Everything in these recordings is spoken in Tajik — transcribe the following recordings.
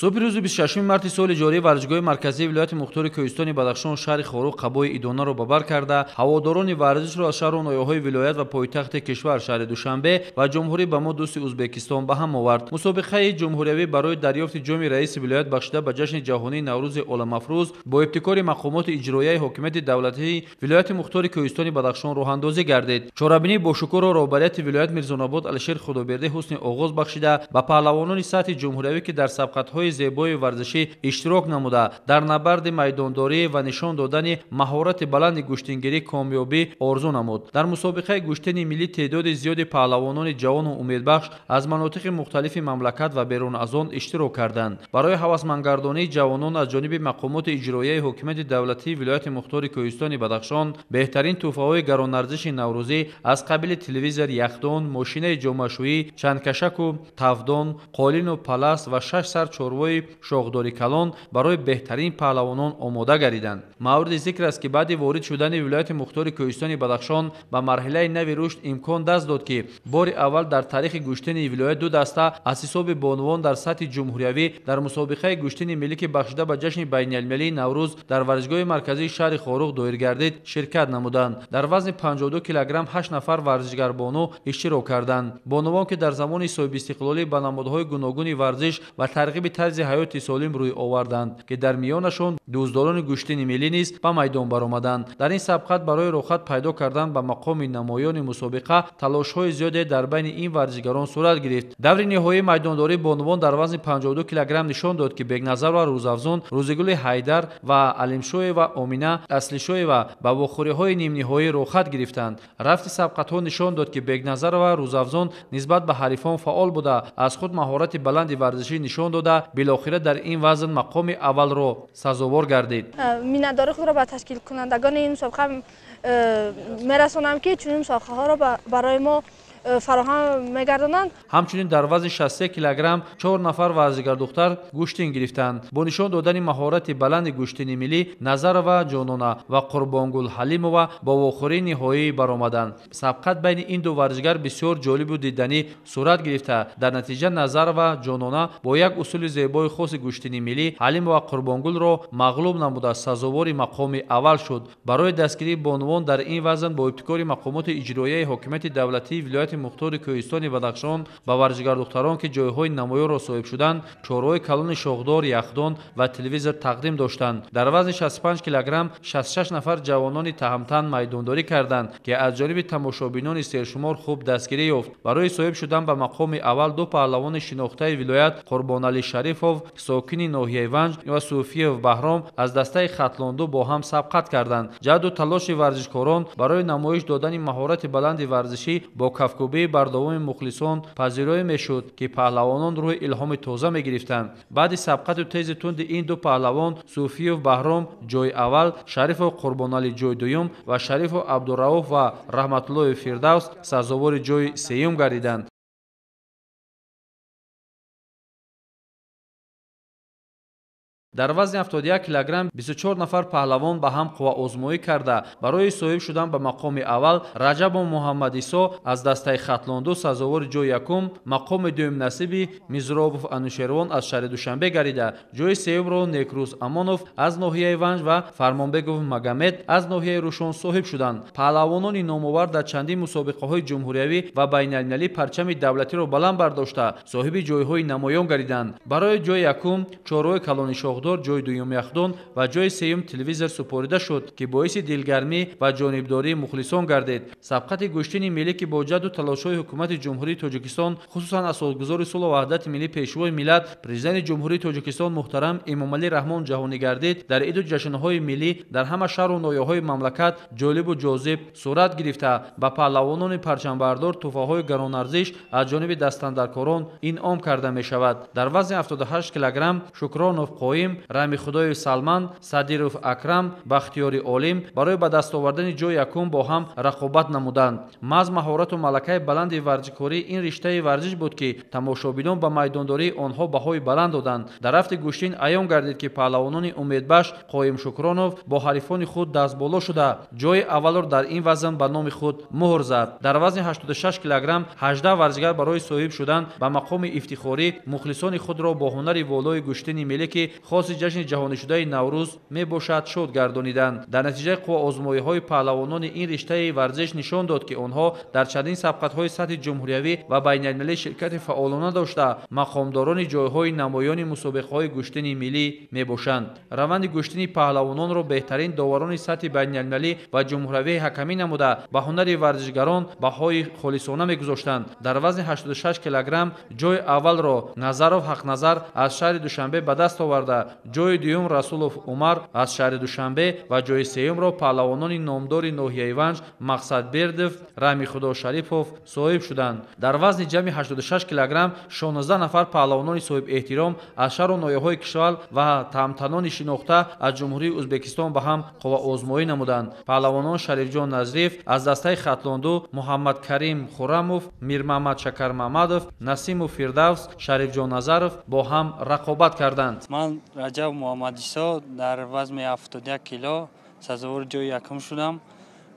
Субҳи рӯзи 26 марти соли ҷорӣ варзишгоҳи марказии вилояти мухтори Кӯҳистони Бадахшон шаҳри Хоруғ қабои идонаро ба бар карда, ҳаводорони варзишро аз шаҳру ноҳияҳои вилоят ва пойтахти кишвар шаҳри Душанбе ва ҷумҳурӣ ба мо дӯсти Ӯзбекистон ба ҳам овард. Мусобиқаи ҷумҳуриявӣ барои дарёфти ҷоми раиси вилоят бахшида ба ҷашни ҷаҳонии Наврӯзи оламафрӯз бо ибтикори мақомоти иҷроияи ҳокимияти давлатии вилояти мухтори Кӯҳистони Бадахшон роҳандозӣ гардид. Чорабинии бошукӯҳро роҳбарияти вилоят Мирзонобод Алишер Худобердӣ ҳусни оғоз бахшида ба паҳлавонони сатҳи ҷумҳуриявӣ, ки дар сабқатҳои зебои варзишӣ иштирок намуда, дар набарди майдондорӣ ва нишон додани маҳорати баланди гӯштингирӣ комёбӣ орзу намуд. Дар мусобиқаи гӯштини миллӣ теъдоди зиёди паҳлавонони ҷавону умедбахш аз манотиқи мухталифи мамлакат ва берун аз он иштирок карданд. Барои ҳавасмандгардонии ҷавонон аз ҷониби мақомоти иҷроияи ҳокимияти давлатии вилояти мухтори Кӯҳистони Бадахшон беҳтарин тӯҳфаҳои гаронарзиши наврӯзӣ аз қабили телевизор, яхдон, мошинаи ҷомашӯӣ, чандкашаку тавдон, қолину палас ва 6 сар чорвои шохдори калон барои беҳтарин паҳлавонон омода гардиданд. Мавриди зикр аст, ки баъди ворид шудани вилояти мухтори Кӯҳистони Бадахшон ба марҳилаи нави рушд имкон даст дод, ки бори аввал дар таърихи гӯштини вилоят ду даста аз ҳисоби бонувон дар сатҳи ҷумҳуриявӣ дар мусобиқаи гӯштини миллӣ, ки бахшида ба ҷашни байналмилалии Наврӯз дар варзишгоҳи марказии шаҳри Хоруғ доир гардид, ширкат намуданд. Дар вазни 52 килограмм 8 нафар варзишгарбону иштирок карданд. Бонувон, ки дар замони соҳибистиқлолӣ ба намудҳои гуногуни варзиш ва тарғиби тарзи ҳаёти солим рӯй оварданд, ки дар миёнашон дӯстдорони гӯштини миллӣ низ ба майдон баромаданд. Дар ин сабқат барои роҳхат пайдо кардан ба мақоми намоёни мусобиқа талошҳои зиёде дар байни ин варзишгарон сурат гирифт. Даври ниҳоии майдондории бонувон дар вазни 52 килограмм нишон дод, ки Бекназарова Рӯзафзун, Рӯзигули Ҳайдар ва Алимшоева Омина Аслишоева ба вохӯриҳои нимниҳоӣ роҳхат гирифтанд. Рафти сабқатҳо нишон дод, ки Бекназарова Рӯзафзун нисбат ба ҳарифон фаъол буда, аз худ маҳорати баланди варзишӣ нишон дода, билохира дар ин вазн мақоми аввалро сазовор гардид. Миннатдории худро ба ташкилкунандагони ин мусобиқа мерасонам, ки чунин мусобиқаҳоро барои мо фароҳам мегардонанд. Ҳамчунин дар вазни 63 килограмм 4 нафар варзишгардухтар гӯштин гирифтанд. Бо нишон додани маҳорати баланди гӯштини миллӣ Назарова Ҷонона ва Қурбонгул Ҳалимова бо вохӯрии ниҳоӣ баромаданд. Сабқат байни ин ду варзишгар бисёр ҷолибу диданӣ сурат гирифта, дар натиҷа Назарова Ҷонона бо як усули зебои хоси гӯштини миллӣ Ҳалимова Қурбонгулро мағлуб намуда, сазовори мақоми аввал шуд. Барои дастгирии бонувон дар ин вазн бо ибтикори мақомоти иҷроияи ҳокимияти давлатии вилояти мухтори Кӯҳистони Бадахшон ба варзишгардухтарон, ки ҷойҳои намоёнро соҳиб шуданд, чорвои калони шохдор, яхдон ва телевизор тақдим доштанд. Дар вазни 65 килограмм 66 нафар ҷавонони таҳамтан майдондорӣ карданд, ки аз ҷониби тамошобинони сершумор хуб дастгирӣ ёфт. Барои соҳиб шудан ба мақоми аввал ду паҳлавони шинохтаи вилоят Қурбоналӣ Шарифов, сокини ноҳияи Ванҷ, ва Суфиев Баҳром аз дастаи Хатлонду бо ҳам сабқат карданд. Ҷаҳду талоши варзишкорон барои намоиш додани маҳорати баланди варзишӣ бо кафкӯбии бардавоми мухлисон пазироӣ мешуд, ки паҳлавонон рӯҳи илҳоми тоза мегирифтанд. Баъди сабқату тези тунди ин ду паҳлавон Суфиев Баҳром ҷойи аввал, Шарифов Қурбоналӣ ҷойи дуюм ва Шарифов Абдурауф ва Раҳматуллоев Фирдавс сазовори ҷойи сеюм гардиданд. Дар вазни 71 килограмм 24 нафар паҳлавон ба ҳам қувваозмоӣ карда, барои соҳиб шудан ба мақоми аввал Раҷабу Муҳаммадисо аз дастаи Хатлонду сазовори ҷойи якум, мақоми дуюм насиби Мизробов Анушервон аз шаҳри Душанбе гардида, ҷойи сеюмро Некрӯз Амонов аз ноҳияи Ванҷ ва Фармонбегов Магомед аз ноҳияи Рушон соҳиб шуданд. Паҳлавонони номовар дар чандин мусобиқаҳои ҷумҳуриявӣ ва байналмилалӣ парчами давлатиро баланд бардошта, соҳиби ҷойҳои намоён гардиданд. Барои ҷойи якум чорвои калони шохдор, ҷойи дуюм яхдон ва ҷойи сеюм телевизор супорида шуд, ки боиси дилгармӣ ва ҷонибдории мухлисон гардид. Сабқати гӯштини миллӣ, ки бо ҷадду талошҳои ҳукумати Ҷумҳурии Тоҷикистон, хусусан асосгузори сулҳу ваҳдати миллӣ, Пешвои миллат, Президенти Ҷумҳурии Тоҷикистон муҳтарам Эмомалӣ Раҳмон ҷаҳонӣ гардид, дар иду ҷашнҳои миллӣ дар ҳама шаҳру ноҳияҳои мамлакат ҷолибу ҷозиб сурат гирифта, ба паҳлавонони парчамбардор тӯҳфаҳои гаронарзиш аз ҷониби дастандаркорон инъом карда мешавад. Дар вазни 78 килограмм Шукронов Қоим Раҳмихудоев Салман, Садиров Акрам, Бахтиёри Олим барои ба даст овардани ҷои якум бо ҳам рақобат намуданд. Маҳз маҳорату малакаи баланди варзишкории ин риштаи варзиш буд, ки тамошобинон ба майдондории онҳо баҳои баланд доданд. Дар рафти гӯштин аён гардид, ки паҳлавонони Умедбахш Қоим Шукронов бо ҳарифони худ дастболо шуда, ҷои аввалро дар ин вазн ба номи худ муҳр зад. Дар вазни 86 килограмм 18 варзишгар барои соҳиб шудан ба мақоми ифтихорӣ мухлисони худро бо ҳунари волои гӯштини миллӣ, ки хоси ҷашни ҷаҳонишудаи Наврӯз мебошад, шод гардониданд. Дар натиҷаи қувваозмоиҳои паҳлавонони ин риштаи варзиш нишон дод, ки онҳо дар чандин сабқатҳои сатҳи ҷумҳуриявӣ ва байналмилалӣ ширкати фаъолона дошта, мақомдорони ҷойҳои намоёни мусобиқаҳои гӯштини миллӣ мебошанд. Раванди гӯштини паҳлавононро беҳтарин доварони сатҳи байналмилалӣ ва ҷумҳуриявӣ ҳакамӣ намуда, ба ҳунари варзишгарон баҳои холисона мегузоштанд. Дар вазни 86 килограмм ҷои аввалро Назаров Ҳақназар аз шаҳри Душанбе ба даст оварда, ҷои дуюм Расулов Умар аз шаҳри Душанбе ва ҷои сеюмро паҳлавонони номдори ноҳияи Ванҷ Мақсадбердов, Раҳмихудо Шарипов соҳиб шуданд. Дар вазни ҷамъи 86 килограмм 16 нафар паҳлавонони соҳибэҳтиром аз шаҳру ноҳияҳои кишвар ва тамтанони шинохта аз Ҷумҳурии Ӯзбекистон ба ҳам қувваозмоӣ намуданд. Паҳлавонон Шарифҷон Назриев аз дастаи Хатлонду, Муҳаммадкарим Хурамов, Мирмамад Шакармамадов, Насимов Фирдавс, Шарифҷон Назаров бо ҳам рақобат карданд. Ман Раҷаб Муҳаммадисо дар вазни 71 кило сазовори ҷои якум шудам.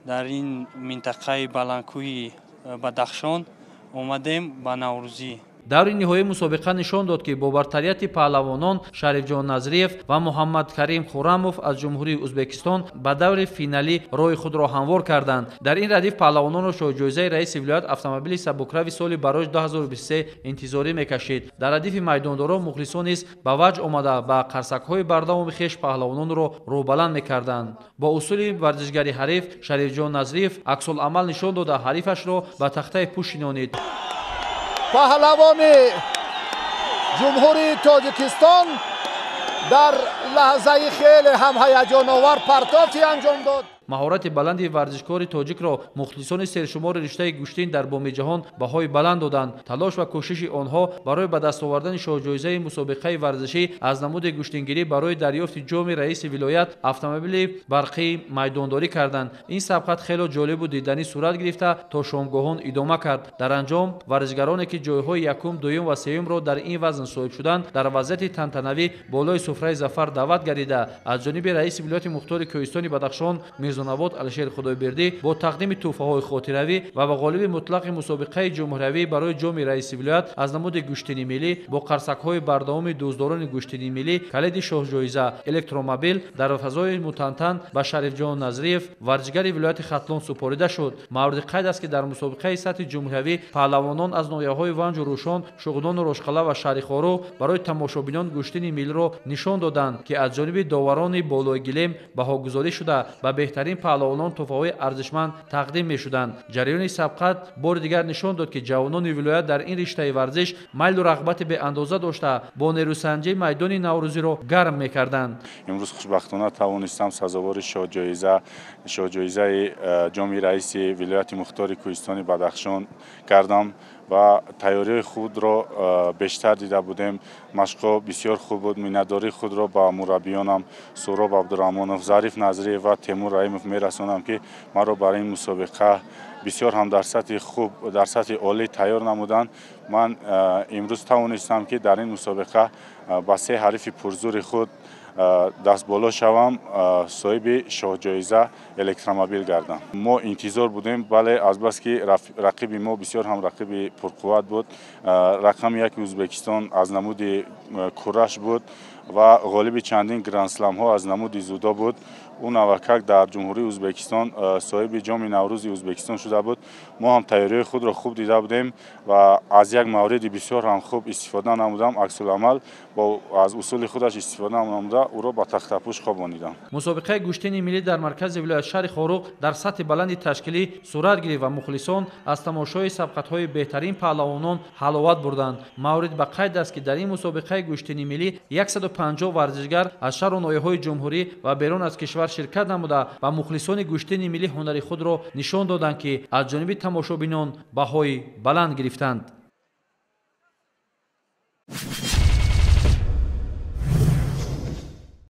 Дар ин минтақаи баландкӯҳи Бадахшон омадем ба Наврӯзӣ. Даври ниҳоии мусобиқа нишон дод, ки бо бартарияти паҳлавонон Шарифҷон Назриев ва Муҳаммадкарим Хурамов аз Ҷумҳурии Ӯзбекистон ба даври финалӣ роҳи худро ҳамвор карданд. Дар ин радиф паҳлавононро шоҳҷоизаи раиси вилоят автомобили сабукрави соли барои 2023 интизорӣ мекашид. Дар радифи майдондорон мухлисон низ ба ваҷ омада, ба қарсакҳои бардавоми хеш паҳлавононро рӯбаланд мекарданд. Бо усули варзишгари ҳариф Шарифҷон Назриев аксуламал нишон дода, ҳарифашро ба тахтаи пӯш шинонид. Паҳлавони Ҷумҳурии Тоҷикистон дар лаҳзаи хеле ҳам ҳаяҷоновар партофти анҷом дод. Маҳорати баланди варзишкори тоҷикро мухлисони сершумори риштаи гӯштин дар боми ҷаҳон баҳои баланд доданд. Талош ва кӯшиши онҳо барои ба даст овардани шоҳҷоизаи мусобиқаи варзишӣ аз намуди гӯштингирӣ барои дарёфти ҷоми раиси вилоят автомобили барқии майдондорӣ карданд. Ин сабқат хело ҷолибу диданӣ сурат гирифта, то шомгоҳон идома кард. Дар анҷом варзишгароне, ки ҷойҳои якум, дуюм ва сеюмро дар ин вазн соҳиб шуданд, дар вазъияти тантанавӣ болои суфраи зафар даъват гардида, аз ҷониби раиси вилояти мухтори Кӯҳистони Бадахшон Мирзонабод Алишер Худойбердӣ бо тақдими тӯҳфаҳои хотиравӣ ва ба ғолиби мутлақи мусобиқаи ҷумҳуриявӣ барои ҷоми раиси вилоят аз намуди гӯштини миллӣ бо қарсакҳои бардавоми дӯстдорони гӯштини миллӣ калиди шоҳҷоиза электромобил дар фазои мутантан ба Шарифҷон Назриев, варзишгари вилояти Хатлон, супорида шуд. Мавриди қайд аст, ки дар мусобиқаи сатҳи ҷумҳуриявӣ паҳлавонон аз ноҳияҳои Ванҷу Рӯшон, Шуғнону Рошқала ва шаҳри Хоруғ барои тамошобинон гӯштини миллиро нишон доданд, ки аз ҷониби доварони болои гилем баҳогузорӣ шуда, ба беҳтарин паҳлавонон тӯҳфаҳои арзишманд тақдим мешуданд. Ҷараёни сабқат бори дигар нишон дод, ки ҷавонони вилоят дар ин риштаи варзиш майлу рағбати беандоза дошта, бо нерӯсанҷӣ майдони наврӯзиро гарм мекарданд. Имрӯз хушбахтона тавонистам сазовори шоҳҷоизаи ҷоми раиси вилояти мухтори Кӯҳистони Бадахшон гардам ва тайёрии худро бештар дида будем. Машқҳо бисёр хуб буд. Миннатдории худро ба мураббиёнам Суроб Абдураҳмонов, Зариф Назриев ва Темур Раимов мерасонам, ки маро бар ин мусобиқа бисёр ҳам дар сатҳи хуб, дар сатҳи олӣ тайёр намуданд. Ман имрӯз тавонистам, ки дар ин мусобиқа ба се ҳарифи пурзури худ дастболо шавам, соҳиби шоҳҷоиза электромобил гардам. Мо интизор будем, бале, азбаски рақиби мо бисёр ҳам рақиби пурқувват буд. Рақами яки Ӯзбекистон аз намуди кураш буд ва ғолиби чандин грандсламҳо аз намуди зудо буд. Ӯ навакак дар Ҷумҳурии Ӯзбекистон соҳиби ҷоми Наврӯзи Ӯзбекистон шуда буд. Мо ҳам тайёриҳои худро хуб дида будем ва аз як мавриди бисёр ҳам хуб истифода намудам. Аксуламал аз усули худаш истифода намуда, ӯро ба тахтапӯш хобонидам. Мусобиқаи гӯштини миллӣ дар маркази вилоят шаҳри Хоруғ дар сатҳи баланди ташкилӣ сурат гирифт ва мухлисон аз тамошои сабқатҳои беҳтарин паҳлавонон ҳаловат бурданд. Маврид ба қайд аст, ки дар ин мусобиқаи гӯштини миллӣ 150 варзишгар аз шаҳру ноҳияҳои ҷумҳурӣ ва берун аз кишвар ширкат намуда ва мухлисони гӯштини миллӣ ҳунари худро нишон доданд, ки аз ҷониби тамошобинон баҳои баланд гирифтанд.